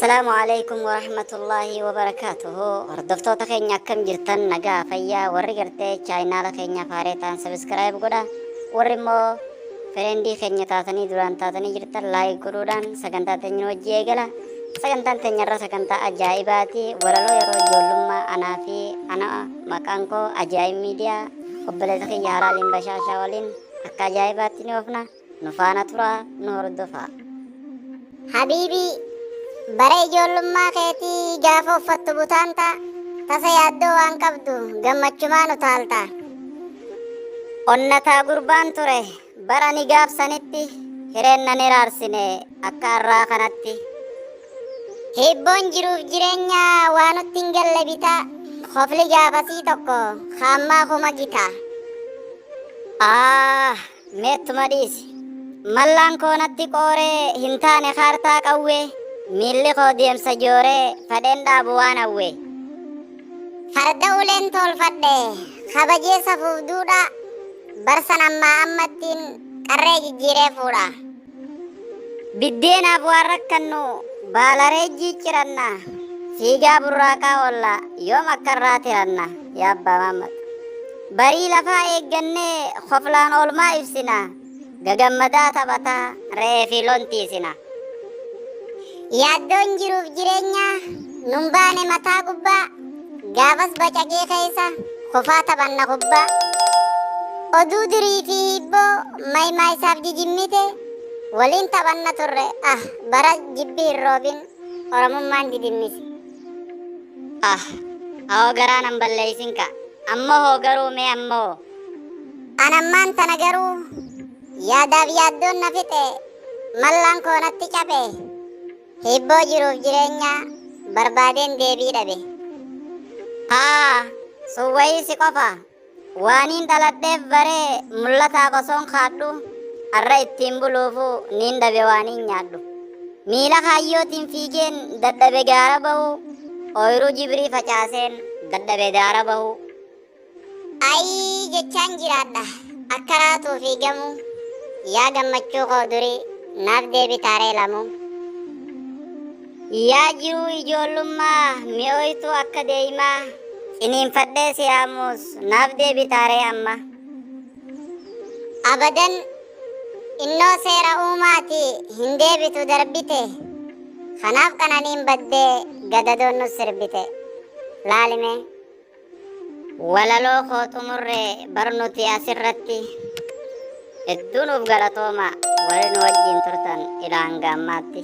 Assalaamu alaikum warahmatullaahi wabarakaatuhu. Hordoftoota keenya, akkam jirtan? Nagaa, fayyaa? Warri gartee chaayinaala keenya faaree ta'an subscribe godha. Warri immoo friendii keenya taatanii duraan taatanii jirtan like godhuudhaan sagantaa teenya hojii eegala. Sagantaan teenyarra sagantaa ajaa'ibaati. Walaloo yeroo ijoollummaa anaa fi ana, maqaan koo Ajaa'ib Miidiyaa, obboleessa kiyya Halaaliin Bashaashaa waliin akka ajaa'ibaatti ni oofna. Nu faana turaa, nu hordofaa. Habiibii, bara ijoollummaa keetii gaafa uffattu butaanta, tasa yaaddoo waan qabdu gammachumaan utaalta. Onnataa gurbaan ture bara ni gaafsanitti, hireen nan iraarsine akka har'aa kanatti. Hiibboon jiruuf jireenya waa nutti hin galle bitaa, kofli gaafasii tokko kaammaa kuma gitaa. Ah, meettuma dhiisi. Mallaan koo natti qooree hin taane kaartaa qawwee, miilli koo deemsa jooree fadheen dhaabu waan hawwee. Farda uleen tolfadhe kabajee safuuf duudhaa, barsan ammaa ammattiin qarree jijjiiree fuudha. Biddeenaaf waan rakkannu baala reejjii ciranna, fiigaa burraaqaa oolla, yoom akka irraa tiranna yaa abbaa Maammad. Barii lafaa eeggannee koflaan oolmaa ibsina, gagammadaa taphataa re'ee fi loon tiisina. Yaaddoon jiruuf jireenya nun baane mataa gubbaa, gaafas bacaqii keessa kufaa taphanna kubbaa. Oduu durii fi hiibboo maymaa isaaf jijimmite waliin taphanna turre, ah, bara jibbi hin roobin Oromummaan didimmise. Ah, hoo garaa nan balleeysin ka. Ammoo hoo garuu mee ammoo. Anammaan tana garuu yaadaaf yaaddoon na fixe, mallaan koo natti cabe, hiibboo jiruuf jireenya barbaadeen deebii dhabe. Haa, sun wayii si qofa. Waaniin dhaladheef baree mul'ataaf osoon kaadhu, har'a ittiin buluufu niin dhabe waaniin nyaadhu. Miila kaayyootiin fiigeen dadhabe gaara bahu, ooyiruu jibrii facaaseen dadhabe daara bahu. Ayii jechaan jiraadha akka raatuu fi gamuu, yaa gammachuu koo durii naaf deebitaaree lamuu. Yaa jiruu ijoollummaa mi'ooytuu akka deeymaa, ciniinfadhee si yaamuus naaf deebitaaree amma. Abadan innoo seera uumaati hin deebitu darbite, kanaaf qananiin baddee gadadoon nus sirbite. Laalimee. Walaloo koo xumurre bar nuti asirratti. Hedduu nuuf galatooma warri nu wajjin turtan ilaa hanga ammaatti.